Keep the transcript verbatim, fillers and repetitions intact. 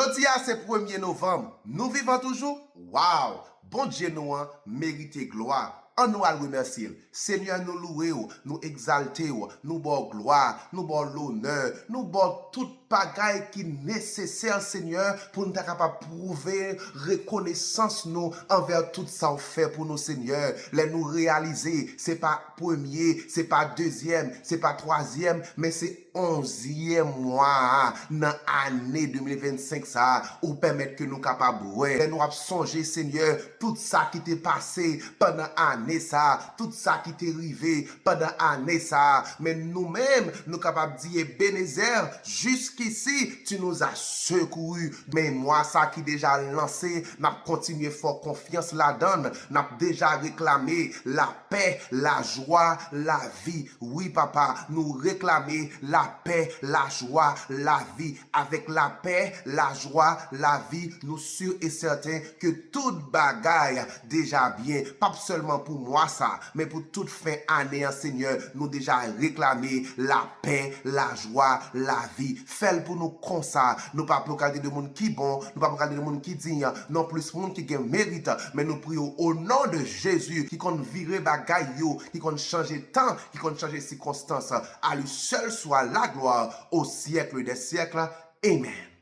Jodi a se premye novanm, nou vivan toujou? Waw! Bondye nou an merite glwa. An nou al remèsye l. Senyè, nou louwe w, nou egzalte w, nou ba w glwa, nou ba w lonè, nou ba w tout bagay ki nesesè, Senyè, pou n ta kapab pwouve rekonesans nou anvè tout sa w fè pou nou, Senyè. Lè nou reyalize, se pa premye, se pa dezyèm, se pa twazyèm, men se onzyèm mwa a nan ane de mil vennsenk sa a, ou pèmèt ke nou kapab wè. Lè nou ap sonje, Senyè, tout sa ki te pase pandan ane sa a, tout sa ki te rive pandan ane sa a, men nou menm, nou kapab di, Ebenezè, jiskisi, tu nous as secourus. Men mwa sa a ki deja lanse, n ap kontinye fè w konfyans ladan l, n ap deja reklame lapè, lajwa, lavi. Wi, Papa, nou reklame lapè, lajwa, lavi. Avèk lapè, lajwa, lavi, nou si e sèten ke tout bagay deja byen. P ap sèlman pou mwa sa, men pou tout fen ane an, Senyè, nou deja reklame lapè, lajwa, lavi. Fè l pou nou konsa. Nou pa pou kalite de moun ki bon, nou pa pou kalite de moun ki diy, non plis moun ki gen merit, men nou priye w o non de Jezi ki konn vire bagay yo, ki konn chanje tan, ki konn chanje sikonstans. À lui seul soit la gloire au siècle des siècles. Amen.